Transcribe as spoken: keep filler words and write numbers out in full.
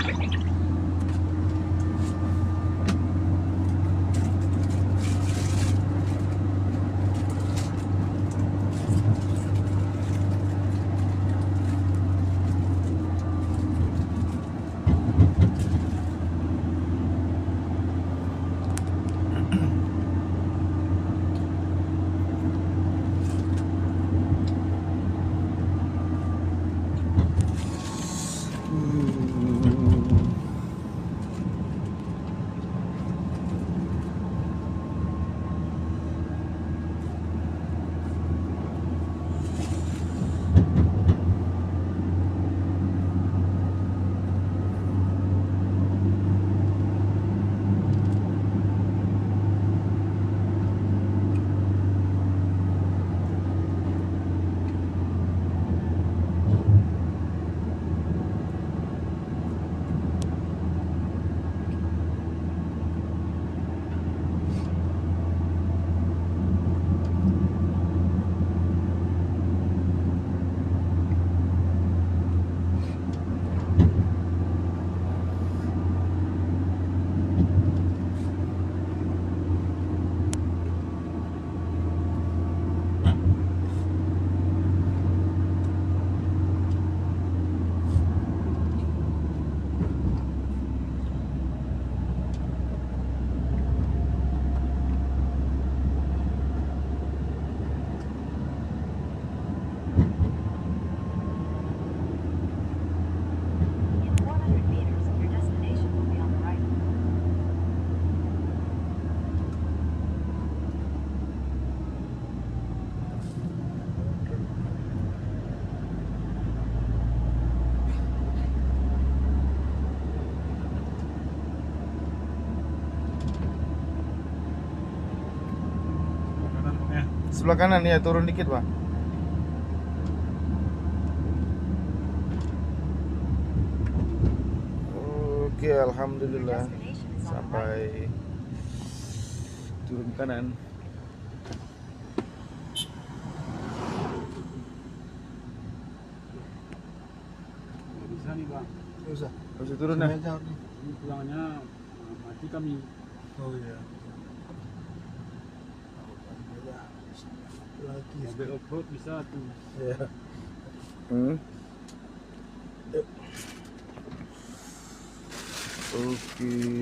In four hundred meters, your destination will be on the right. Sebelah kanan, ya, turun dikit, Bang. Oke, alhamdulillah. Sampai. Turun kanan. Nggak bisa nih, Bang. Nggak usah. Nggak usah turun, sini dah. Aja nih. Ini pulangnya, eh, mati kami. Oh, iya. Lagi. Mobil off-road bisa tuh. Iya. Hmm. Oke.